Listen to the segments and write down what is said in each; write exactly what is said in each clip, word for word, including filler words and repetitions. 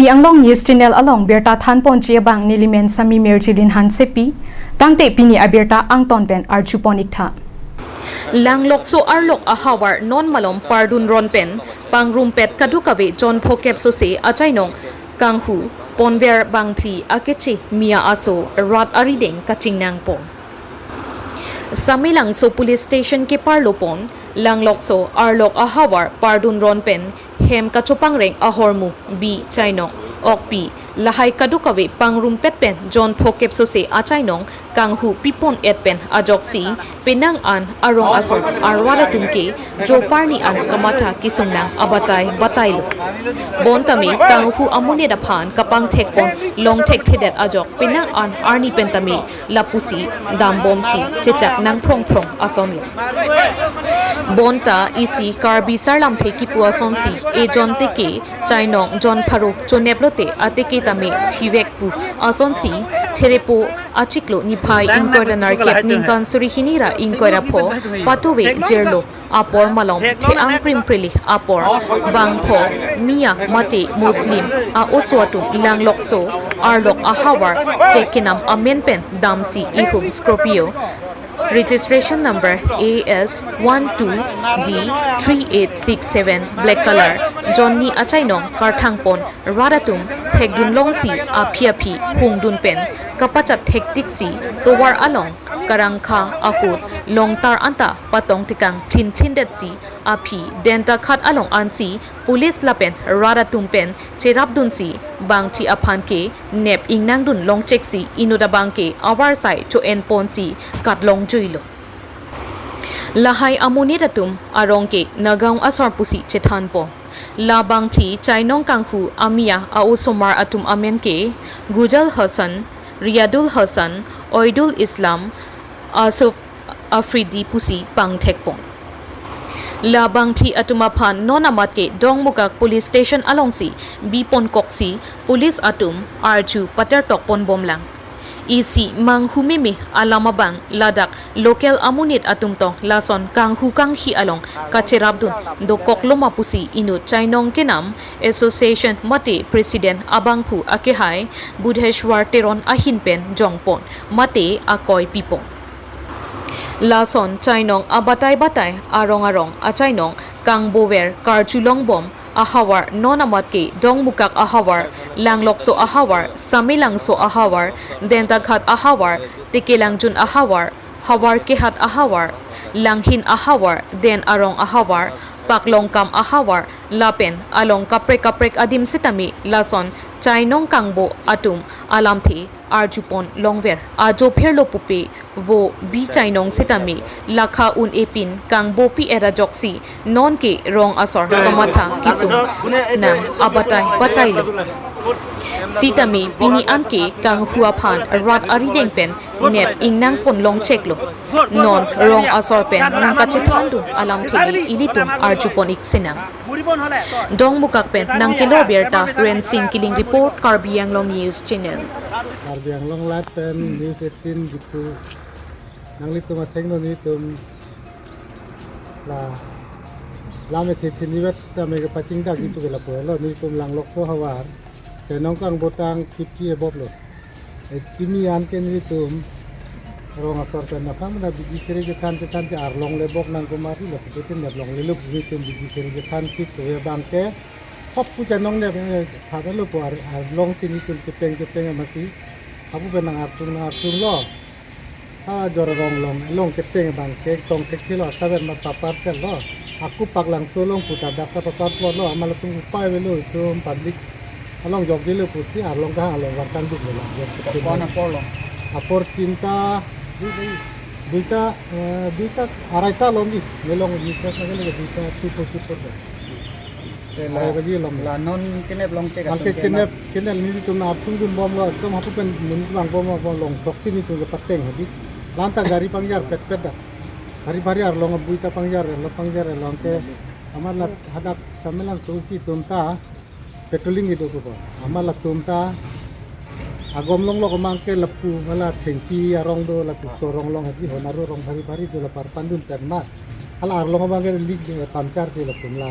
Anglong News Channel along birta thanponji abang nelimen Sami Mirjilin Hansepi, tangte pini abirta angton pen arjupon iktha. Langlokso arlok ahavar non malom pardun ron pen pangrumpet kadokave jon phokep sose achainong kanghu ponver bangphli akeche Miya aso rat arideng kachingnangpon. Samelangso Police Station keparlopon, Langlokso arlok ahavar pardun ron pen hem kachopangreng ahormu bi chainong okpi lahai kadokave pangrumpet pen jon phokep sose achainong kanghu pipon et pen ajoksi penang an arong asor arwar atum ke joparni an kamatha kesungnang abatai batailo. Bontame kanghu amonit aphan kapangthekpon longthekthedet ajok penang an arni pentame lapusi dambomsi chechak nangphrongphrong asonlo. Bonta isi Karbi Sarlamthe kipu asonsi ejon teke chainong jon pharo chonep lote ateke tame thivek pu asonsi Therepo achiklo niphai ingkoi ra nerkep ningkan suri hini ra ingkoi ra pho patove jirlo apor malom the-ang primprili apor bangpho Miya mate Muslim a-oso atum Langlokso arlok ahavar chekenam amen pen damsi ihum Scorpio registration number A S one two D three eight six seven black color jonni achainong karthangpon rat atum thekdun longsi aphi aphi hungdun pen kapachat thektiksi tovar along karangkha ahut longtar anta patong tekang phin phin detsi aphi denta khat along ansi police lapen rat atum pen cherapdunsi bangphli aphan ke nep ingnangdun longcheksi inut abang ke avarsai cho-enponsi katlongjuilo. Lahai amonit atum arong ke Nagaon asor pusi chethanpon. La bangphli chainong kanghu amiya a-osomar atum amen ke Gujal Hassan, Riyadul Hassan, Oidul Islam, Asuf Afridi pusi pangthekpon. La bangphli atum aphan non amat ke Dongmukak Police Station alongsi bipon koksi police atum arju patertokpon bomlang. Isi manghumeme alam abang ladak local amonit atum tong lason kanghu kanghi along kacherapdun dokoklo ma pusi inut chainong kenam association mate president abangphu akehai Budheshwar Teron ahin pen jongpon mate akoi pipon. Lason chainong abatai batai arong arong achainong kangbover karjulongbom ahavar non amat ke Dongmukak ahavar, Langlokso ahavar, Samelangso ahavar, Dentaghat ahavar, Tekelangjun ahavar, Havar Kehat ahavar, Langhin ahavar, Den Arong ahavar, Paklongkam ahavar, lapen along kaprek kaprek adim sitame lason chainong kangbo atum alamthe arjupon longver ajo pherlo pupe vo bi chainong sitame lakha un-e pin kangbopi era joksi non ke rong asor kamatha kesung nang abatai batailo. Sitame pini anke kanghu aphan rat arideng pen nep ingnangpon longcheklo. Non rong asor pen nangkachethandun alamthe ilitum arjupon ik sinang. Dongmukak pen nangkelo birta Rensing Killing report, Karbi Anglong News Channel. Karbi Anglong Live pen News eighteen gitu. Nanglitum athengno nelitum la lam ethe thinivet tame kepachingdak gitu ke lapu lo nelitum Langlokso havar. Chainong kangbo tang fifty above lo. Eh, pini anke nelitum rong asor pen naphang mena bidi seri kethan kethan ke arlong lebok nang kumari lo. Ketin nep longlelo nelitum bidi seri kethan sik ke abang ke hop pu chainong nep, eh, thabelo pu ar-, arlong si nelitum kepeng kepeng masi. Hapu pen nang artung nang artung lo. Ha jor rong long long keteng abang ke tong thekthelo asaver ma papar tel lo. Aku Paklangso along puta dak ta papar plot lo, amat latum upai avelo itum public along jokjelo pusi arlong kehang along wartang duk lo lang. Kon apor lo? Apor tinta, duita, eh, duita, araita along di, melong di, sa sa lagi duita, tipo tipo lo. Te la, arai baji along. La non kenep longchek. Anke atum kenep, kenep nelitum artung dunbom lo, ekdom hapu pen monit vangbom lo, bom long toksi nelitum kepateng hadi. Lanta gari pangjar petpet dak. Hari hari arlong abui ta pangjar, arlong pangjar, arlong ke amat la hadak Samelangso si atum ta patrolling ido ko. Amat latum ta agom longlok amang ke lapu hala thengpi arong do lapu so rong long hadi hon aro rong bhari bhari do la par pandun pen ma. Hala arlong abang ke lik, eh, puncture si latum la.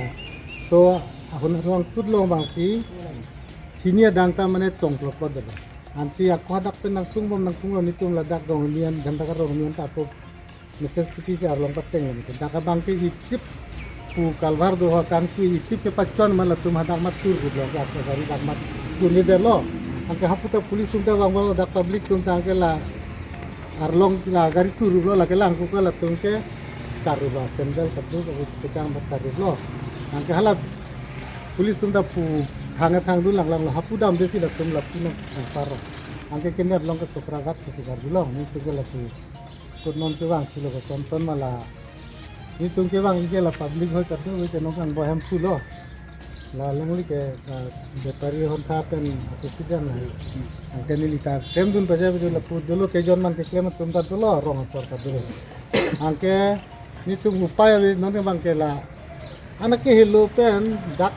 So ahun arong tut long abang si Hini adang ta mane tong plot plot dada. Ansi ako hadak pen nangtung bom nangtung lo, nitum ladak Ronghini an, Gandakar Ronghini an ta ako message si pisi arlong pateng lo. Dak abang ke itip pu kalvar do ho, kangtui itip ke pachon man latum hadak mat tur gublo, ke ako gari dak mat tur ni delo. Anke hapu ta police atum ta vang vang, dak public atum ta anke la arlong la gari tur lo, lake lang kuka latum ke karu ba sandal kadu kadu pekang bat karu lo. Anke hala police atum ta pu thang thang dun lang lang lo, hapu dam desi latum lapu nang paro. Anke kener long ke chokra gat ke sikar dulong, nitum ke lapu kut non kevang silo ke son son mala. Nitum kevang ike la public hoi kadu ke nong kang bohem pulo. La longli ke, ah, bepari hon tha pen accident la. Anke neli ta klem dun paja bedu lapu dolo ke jon man ke klem atum ta dolo rong asor ta dolo. Anke nitum upai ave non abang ke la. Anak ke helo pen dak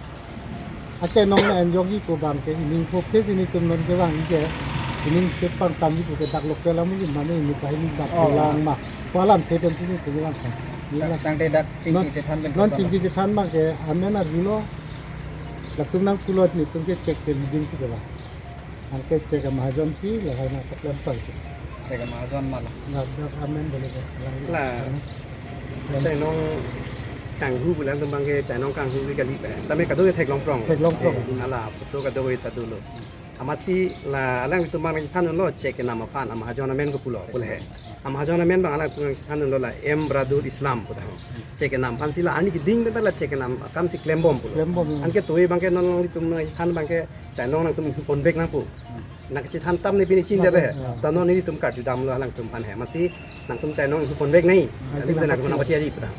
achainong na enjoy ko bang ke ining pho ke sini tum non kevang ike. Ining ke pang tam ko ke dak local amu mane ini kahi ni dak Oh. Lang ma. Palam the pen sini tum lang sa. Dak tangte dak chingki Non, chethan pen non kepala. Chingki chethan ma ke amen arjulo. Latum nangpulo nitum ke check ke leading si ke ba. Anke check ke mahajon si lahai na paklem pal ke. Check ke mahajon mala. Dak dak amen bole ke. La. Amen. Chainong kanghu pulang tumbang ke chainong kanghu ke kali pe. Tame kadu ke theklong prong. Theklong prong. Eh, ala photo kadu ke ta dolo. Amatsi la alanglitum bang nangchethan lo check kenam aphan, amahajon amen ko pulo, pulo he. Amahajon amen bang alanglitum nangchethan lo la M Bradul Islam pu ta ho. Check kenam aphan si la ani keding pen ta la check kenam akam si klem bom pulo. Klem bom. Anke toi bang ke non nanglitum nangchethan bang ke chainong nangtum inghu ponvek nang pu. Nangchethan tam ne pini chin jale he. Ya. Ta non nelitum karju dam lo alangtum aphan he. Amatsi nangtum chainong inghu ponvek nai. Ah, kali pen nangtum nangpachi aji pu ta.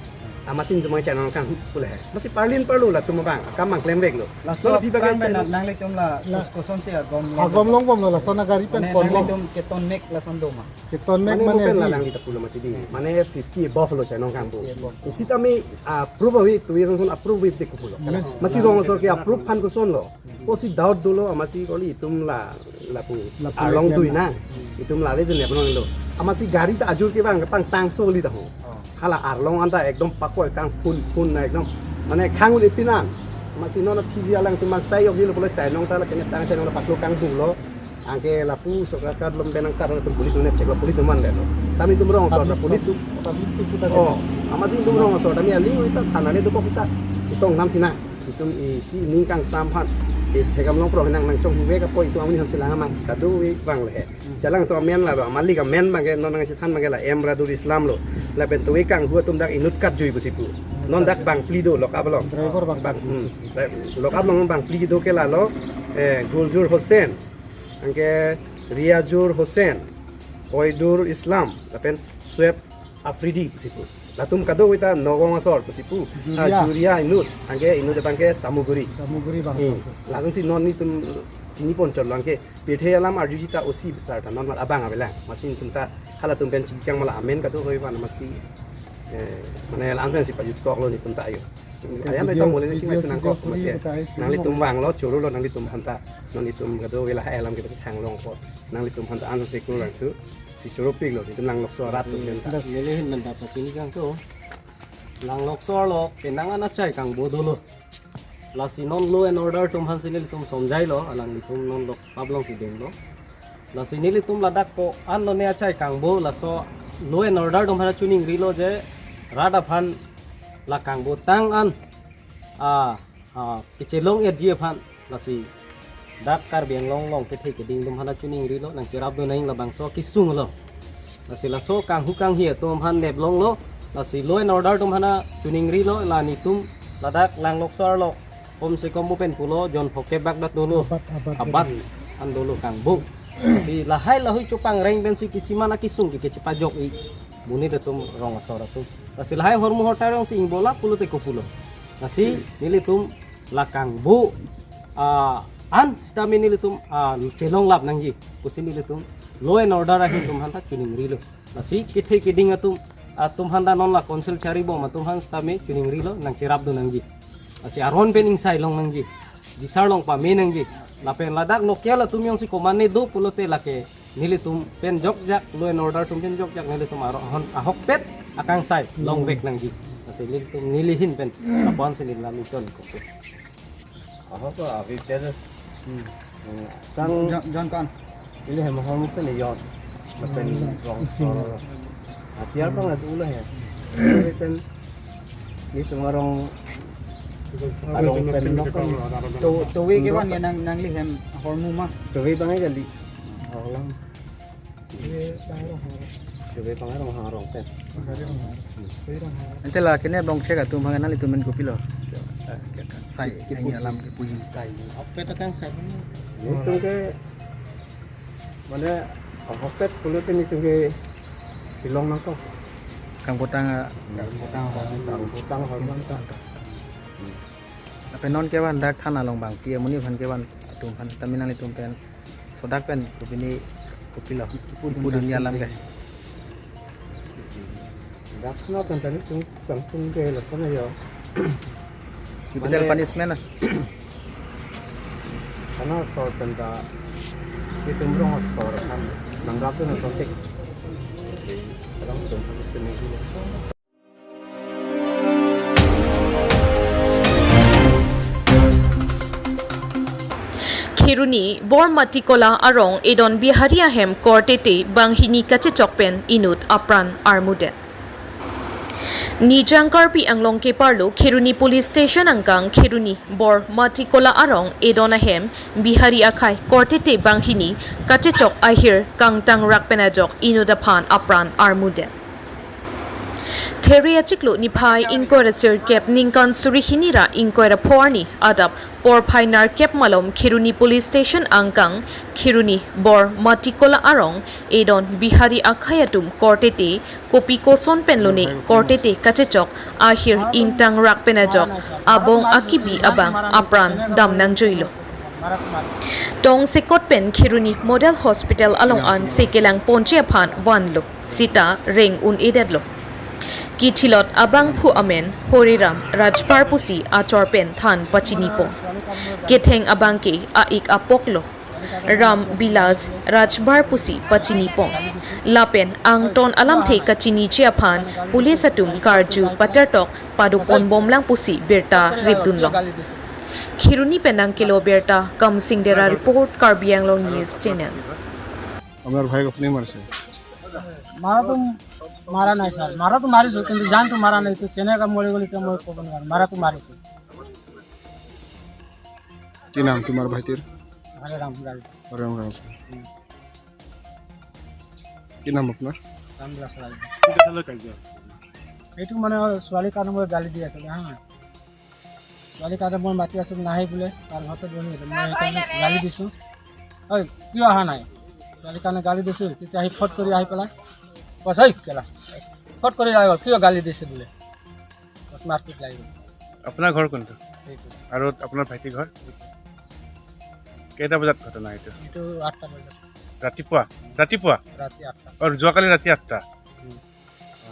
Amatsi nangtum chainong kanghu pulo he. Amatsi parlin parlo latum bang akam bang klemvek lo. Laso aphi bang aphrang ke pen chainong nanglitum la, la kos-, kosonsi agom long. Agom long bom lo, lason agari pen mane pon long. Nanglitum keton mek lason do ma? Keton mek mane mane open la di. Nangli ta pulo mati di. Mane fifty above lo chainong kanghu. Fifty above. Isi tame, ah, approve avi, tu ye son son approve avi de ko pulo. Hmm. Amatsi rong asor ke approve aphan koson lo. Kosi doubt dolo amatsi kali itum la lapu Lapu arlong lake dui na. Itum la le dun ya penong lo. Amatsi gari ta ajur ke bang pangtangso li ta ho. Oh. Hala arlong anta ekdom pakoi kangphun phun na ekdom. Mane khangun ipinan. Amatsi non aphi si alangtum man sai yok di lo pulo chainong ta la kene tang chainong la paklo kangdung lo. Anke lapu sokra kar lom benang kar latum police unet check lo police numan le lo. Tame itum rong asor ta police tu. Public tu putar. Oh, amatsi itum rong asor tame ali ta thana le do pok ta. Chetong nam sina. Itum isi ning kangsam aphan. Che thekam long prong nang nangchonghu vek apot itum amonit aphan chelang amang kadu vek bang le he. Jalang atum amen la do, amalik amen bang ke non nangchethan bang ke la M Bradul Islam lo. Lapen tu vek kanghu atum dak inut karjui pusi pu. Non dak bang phli do lock up along. Driver bang. Bang, hmm. Lock up along bang phli do ke la lo, eh, Guljur Hussain. Anke Riazur Hussain. Oidur Islam. Lapen Sueb Afridi pusi pu. Latum kado kita Nagaon asor pusi pu. Juria. Ah, Juria inut. Anke inut abang ke Samuguri. Samuguri bang. Hmm. Lason si non nitum chini pon chot lo anke. Pirthe alam arjuji ta O C besar ta non mal abang avelang. Amatsi nitum ta halatum pen chingkang mala amen kado koi pan amatsi. Eh, mane la-an pen si pajut kok lo nitum ta ayo. Ayan video, oi tong mole ni video, chingmai tunang video kok kuri amatsi. Nanglitum vang lo, choro lo nanglitum aphan ta. Nanglitum kado vela alam kita si thang long ko. Nanglitum aphan ta an se kurang tu. Si choro pik lo, nitum Langlokso arat atum pen ta. Neli hin pen ta pachini kang tu. Langlokso lo, penang an achai kangbo dolo. Lasi non law and order atum aphan si nelitum somjai lo, alanglitum non lock up along si deng lo. Lasi nelitum ladak ko-an lo ne achai kangbo, laso law and order atum aphan choningri lo je rat aphan la kangbo tang an, ah, ah, kechelong etji aphan, lasi dak Karbi Anglong along kethe keding atum aphan choningri lo, nangcherap do nang labangso kesung lo. Lasi laso kanghu kanghi atum aphan nep long lo, lasi law and order atum aphan choningri lo, la nitum ladak Langlokso arlo, kom se kom open pulo, jon phokep bak dak dolo. Abat, abat. Abat dolo. An dolo kangbo. Lasi lahai lahui chopangreng pensi kisiman akesung ke kechepajok-i. Monit atum rong asor atum. Lasi lahai hormu hortar rong si ingbola pulote ko pulo. Lasi nelitum la kangbo, ah, an sitame nelitum, ah, chelong lap nangji. Pusi nelitum law and order ahin atum aphan ta choningri lo. Lasi kethe keding atum, atum aphan ta non la council chari bom atum aphan sitame choningri lo, nangcherap do nangji. Lasi aron pen ingsai long nangji. Disar long pame nangji. Lapen ladak local atum jongsi komatne do pulote lake nelitum pen jokjak, law and order atum pen jokjak, nelitum aro ahon ahokpet akangsai long vek nangji. Lasi nelitum neli hin pen apon si neli lam iton ko. Ahok ko avi tel. Hmm. Tang jon, jon ko-an? Ili hem hormu pen jon. Lapen rong so. Atiar pang atu lo he. Lapen nelitum arong, arong pen nok pen. To, towe kevan ke nang, nangli hem hormu ma? Towe bang kali. Horlang. Towe bang arong, arong pen. Ante la kene bong chek atum bang nanglitum pen kopilo? Sai, kini alam kepuji. Sai. Ahokpet ta kangsai. Nelitum ke, mane, ahokpet pulote nelitum ke Shillong nangkok. Kangpotang, ah, kangpotang, kangpotang, kangpotang. Lapen non kevan dak thana along bang, P M monit aphan kevan atum aphan, tame nanglitum pen sodak pen kopine, kopilo, kipu dun, kipu dun alam ke. Dak thana pen tame tung, tang tung ke lason ajo. Capital punishment na? Thana asor pen ta, itum rong asor kan, nanggap tu na sotik. Kadang tum pen ni. Kheroni Bormatikola arong edon Bihari ahem korte te banghini kachechok pen inut apran armudet. Nijang Karbi Anglong keparlo Kheroni Police Station angkang Kheroni Bormatikola arong edon ahem Bihari akhei korte te banghini kachechok ahir kangtangrak pen ajok inut aphan apran armudet. There achiklo niphai ingkoi ra sirkep ningkan suri hini ra ingkoi ra pho arni adap porphai nerkep malom Kheroni Police Station angkang Kheroni Bormatikola arong edon Bihari akhei atum korte te kopi koson pen lone korte te kachechok ahir ingtangrak pen ajok abong akibi abang apran dam nangjuilo. Tongsekot pen Kheroni Model Hospital along an se kelang ponji aphan vanlo, seta reng un-edetlo. Kithilot abangphu amen Hariram Rajbhar pusi achor pen than pachinipon. Ketheng abang ke a-ik apoklo, Ram Bilas Rajbhar pusi pachinipon. Lapen angton alamthe kachiniji aphan police atum karju patertok padoponbomlang pusi birta ripdunlong. Kheroni pen nangkelo birta Kamsing Dera report, Karbi Anglong News Channel. আপোনাৰ ভাইক আপুনি মাৰিছে? মাৰা তো মাৰা নাই ছাৰ, মাৰা তো মাৰিছো, কিন্তু জানটো মাৰা নাই। তো কেনেকা মৰি গ'ল এতিয়া মই ক'ব নোৱাৰো, মাৰাটো মাৰিছো। কি নাম তোমাৰ ভাইটিৰ? হৰে ৰাম ৰাজভৰ। হৰে ৰাম ৰাজভৰ। কি নাম আপোনাৰ? ৰামবিলাস ৰাজভৰ। কি কথালৈ কাজিয়া? এইটো মানে ছোৱালীৰ কাৰণে মই গালি দি আছিলো হা। ছোৱালীৰ কাৰণে মই মাতি আছিলো, নাহে বোলে, তাৰ ঘৰতে বহি আছে। মই সেইকাৰণে গালি দিছো, "ঐ, কিয় অহা নাই?" ছোৱালীৰ কাৰণে গালি দিছো। তেতিয়া আহি ফট কৰি আহি পেলাই কৈছে, "ঐ কেলা, ফট কৰি আহি গ'ল, কিয় গালি দিছে?" বোলে। বছ মাৰপিট লাগি গৈছে। আপোনাৰ ঘৰ কোনটো? সেইটো। আৰু আপোনাৰ ভাইটিৰ ঘৰ? কেইটা বজাত ঘটনা এইটো? এইটো আঠটা বজাত। ৰাতিপুৱা? ৰাতিপুৱা? ৰাতি আঠটা। আৰু যোৱাকালি ৰাতি আঠটা? উম। অ।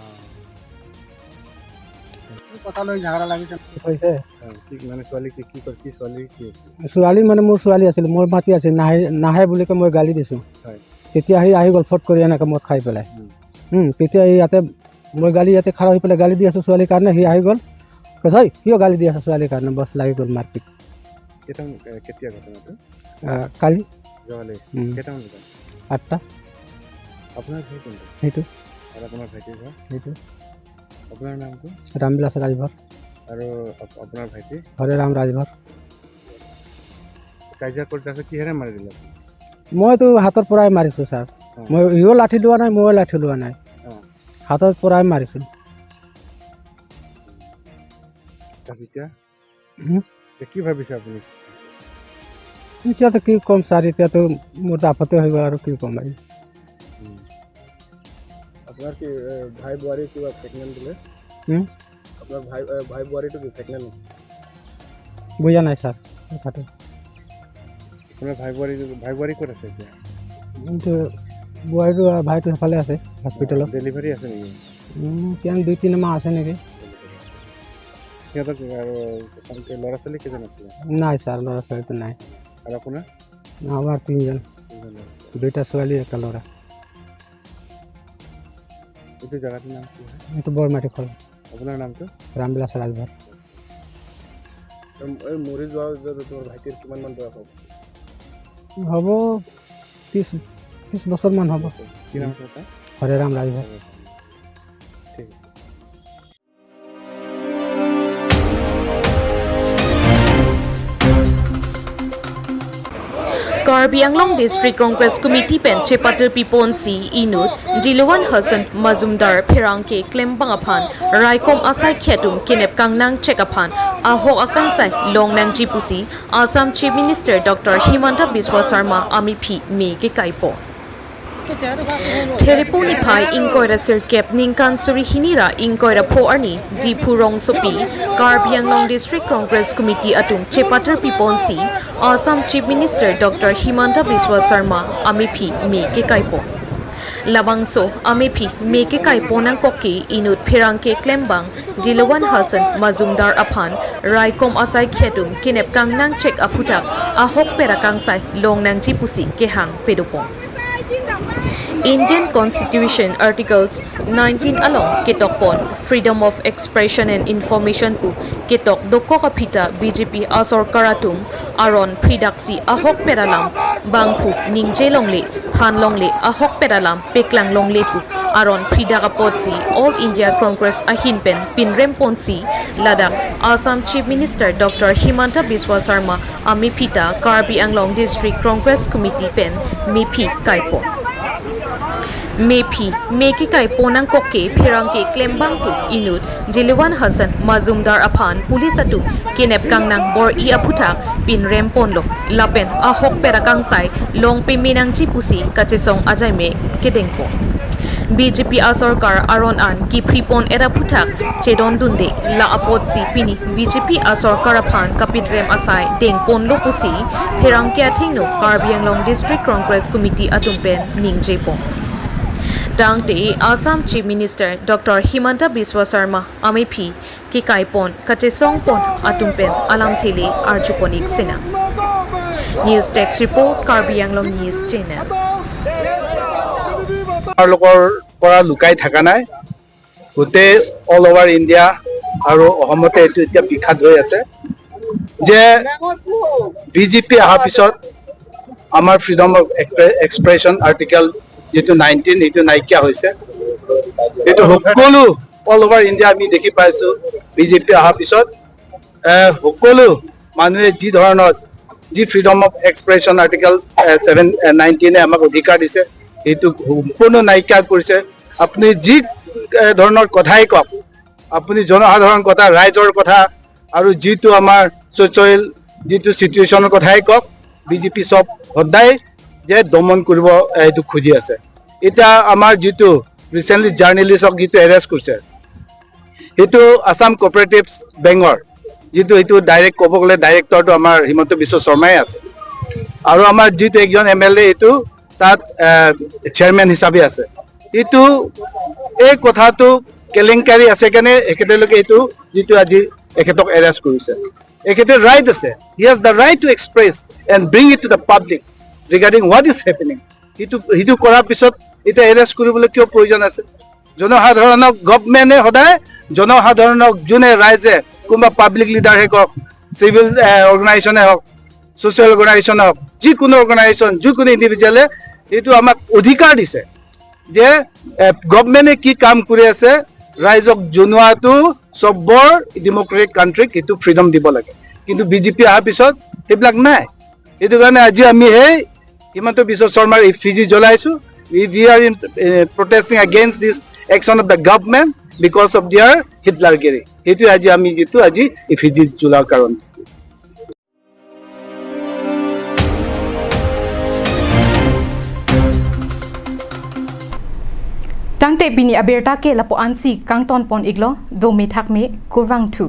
কি কথা লৈ ঝাগৰা লাগিছে? কি হৈছে? অ, কি মানে ছোৱালী কি, কি কৰ-, কি ছোৱালী কি হৈছিলে? ছোৱালী মানে মোৰ ছোৱালী আছিল, মই মাতি আছিল, নাহে, নাহে বুলি কৈ মই গালি দিছো। হয়। তেতিয়া সি আহি গ'ল ফট কৰি এনেকে মদ খাই পেলাই। উম। উম, তেতিয়া সি ইয়াতে মই গালি ইয়াতে খাৰা হৈ পেলাই গালি দি আছো ছোৱালীৰ কাৰণে, সি আহি গ'ল। কৈছে, "ঐ, কিয় গালি দি আছা ছোৱালীৰ কাৰণে?" বছ লাগি গ'ল মাৰপিট। কেইটামান, এ, কেতিয়া ঘটনাটো? আহ, কালি। যোৱাকালি? উম। কেইটামান বজাত? আঠটা। আপোনাৰ ঘৰ কোনটো? সেইটো। আৰু আপোনাৰ ভাইটিৰ ঘৰ? সেইটো। আপোনাৰ নামটো? ৰামবিলাস ৰাজভৰ। আৰু আপ-, আপোনাৰ ভাইটি? হৰে ৰাম ৰাজভৰ। কাজিয়া কৰি আছে, কিহেৰে মাৰি দিলে? মইতো হাতৰ পৰাই মাৰিছো ছাৰ। অ। মই, সিও লাঠি লোৱা নাই, ময়ো লাঠি লোৱা নাই। অ। হাতৰ পৰাই মাৰিছো। তাৰপিছত এতিয়া? হুম? এতিয়া কি ভাবিছে আপুনি? এতিয়াতো কি ক'ম ছাৰ, এতিয়াতো মোৰতো আপত্তি হৈ গ'ল আৰু কি ক'ম আৰু। উম। আপোনাৰ কি, এ, ভাই বোৱাৰী কিবা প্ৰেগনেণ্ট বোলে? হুম? আপোনাৰ ভাই, এ, ভাই বোৱাৰীটো কি প্ৰেগনেণ্ট নেকি? বুজা নাই ছাৰ কথাটো। আপোনাৰ ভাই বোৱাৰী, ভাই বোৱাৰী ক'ত আছে এতিয়া? কিন্তু বোৱাৰীটো, আ, ভাইটো সেইফালে আছে হস্পিটেলত। ডেলিভাৰী আছে নেকি? উম, কিমান দুই তিনি মাহ আছে নেকি। সিহঁতৰ আৰু ল'ৰা ছোৱালী কেইজন আছিলে? নাই ছাৰ, ল'ৰা ছোৱালীটো নাই। আৰু আপোনাৰ? আমাৰ তিনিজন। তিনিজন ল'ৰা। দুইটা ছোৱালী, এটা ল'ৰা। এইটো জেগাটোৰ নাম কি হয়? এইটো বৰমাটি খোল। আপোনাৰ নামটো? ৰামবিলাস ৰাজভৰ। এই মৰি যোৱা যে তোমাৰ ভাইটিৰ কিমান মান বয়স হ'ব? হ'ব ত্ৰিছ, ত্ৰিছ বছৰমান হ'ব। কি নাম আছে আপোনাৰ? হৰেৰাম ৰাজভাৰ। ঠিক আছে। Karbi Anglong District Congress Committee pen chepatir piponsi inut Dilovan Hasan Majumdar pherangke klembang aphan raikom asai khetum kenep kangnang chek aphan ahok akangsai longnangji pusi Assam Chief Minister Doctor Himanta Biswa Sarma amephi me kekaipo. Theripo niphai ingkoi ra sirkep ningkan suri hini ra ingkoi ra pho arni Diphu rongsopi Karbi Anglong District Congress Committee atum chepatir piponsi Assam Chief Minister Doctor Himanta Biswa Sarma amephi me kekaipo. Labangso amephi me kekaipo nangkok ke inut pherangke klembang Dilovan Hasan Majumdar aphan raikom asai khetum kenep kangnang chek aphuthak ahokpet akangsai longnangji pusi kehang pedopon. Indian Constitution Articles nineteen along ketokpon Freedom of Expression and Information pu ketok dokok aphi ta B J P asorkar atum aron phridaksi ahokpet alam bangphu ningje longle, than longle, ahokpet alam peklang longle pu aron phridak apotsi All India Congress ahin pen pinrem ponsi ladak Assam Chief Minister Doctor Himanta Biswa Sarma amephi ta Karbi Anglong District Congress Committee pen mephi kaipo. Mephi me kekaipo nangkok ke pherangke klembang pu inut Dilovan Hasan Majumdar aphan police atum kenep kangnang bor-i aphuthak pinrem ponlo lapen ahokpet akangsai long peme nangji pusi kachesong ajaime kedengpo. B J P asorkar aron an kiphri pon et aphuthak chedondunde, la apotsi pini B J P asorkar aphan kapidrem asai dengponlo pusi pherangke athengno Karbi Anglong District Congress Committee atum pen ningjepo. Tangte Assam Chief Minister Doctor Himanta Biswa Sarma amephi kekaipon kachesongpon atum pen alamthe le arjupon-ik sinang. News Desk Report, Karbi Anglong News Channel. আমাৰ লোকৰ পৰা লুকাই থকা নাই। গোটেই all over India আৰু অসমতে এইটো এতিয়া বিখ্যাত হৈ আছে যে বি জে পি অহাৰ পিছত আমাৰ ফ্ৰীডম অফ এক্সপ্ৰেছন আৰ্টিকল যিটো নাইনটিন, এইটো নাইকিয়া হৈছে। এইটো সকলো অল অভাৰ ইণ্ডিয়া আমি দেখি পাইছো। বি জে পি অহাৰ পিছত এ, সকলো মানুহে যি ধৰণৰ, যি freedom of expression article seven নাইনটিনে আমাক অধিকাৰ দিছে, সেইটো সম্পূৰ্ণ নাইকিয়া কৰিছে। আপুনি যি এ, ধৰণৰ কথাই কওক, আপুনি জনসাধাৰণ কথা, ৰাইজৰ কথা আৰু যিটো আমাৰ ছ'চিয়েল যিটো চিটুৱেশ্যনৰ কথাই কওক, বি জে পি চব সদায় যে দমন কৰিব, এ, সেইটো খুজি আছে। এতিয়া আমাৰ যিটো ৰিচেণ্টলি জাৰ্নেলিষ্টক যিটো এৰেষ্ট কৰিছে, সেইটো আছাম কোঅপাৰেটিভ বেংকৰ যিটো, সেইটো ডাইৰেক্ট ক'ব গ'লে ডাইৰেক্টৰটো আমাৰ হিমন্ত বিশ্ব শৰ্মাই আছে আৰু আমাৰ যিটো একজন এম এল এ এইটো তাত চেয়াৰমেন হিচাপে আছে। এইটো এই কথাটো কেলেংকাৰী আছে কাৰণে এখেতলোকে এইটো যিটো আজি এখেতক এৰেষ্ট কৰিছে, এখেতে ৰাইট আছে, he has the right to express and bring it to the public regarding what is happening। সেইটো সেইটো কৰাৰ পিছত এতিয়া এৰেষ্ট কৰিবলৈ কিয় প্ৰয়োজন আছে? জনসাধাৰণক গভৰ্ণমেণ্টে সদায় জনসাধাৰণক যোনে ৰাইজে কোনোবা পাব্লিক লিডাৰে কওক, চিভিল অৰ্গেনাইজেশ্যনে হওক, ছ'চিয়েল অৰ্গেনাইজেশ্যন হওক, যিকোনো অৰ্গেনাইজেশ্যন, যিকোনো ইণ্ডিভিজুৱেলে এইটো আমাক অধিকাৰ দিছে যে গভৰ্ণমেণ্টে কি কাম কৰি আছে ৰাইজক জনোৱাটো চবৰ ডেমক্ৰেটিক কাণ্ট্ৰিক এইটো ফ্ৰীডম দিব লাগে। কিন্তু বি জে পি অহাৰ পিছত সেইবিলাক নাই। সেইটো কাৰণে আজি আমি সেই হিমন্ত বিশ্ব শৰ্মাৰ ইফিজি জ্বলাইছো। We, we are in uh, protesting against this action of the government because of their হিটলাৰগিৰি। সেইটোৱে আজি আমি যিটো আজি ইফিজি জ্বলাৰ কাৰণ। Tangte pini abirta ke lapu-ansi kangtonpon-iklo, dome thakme, kurvangthu.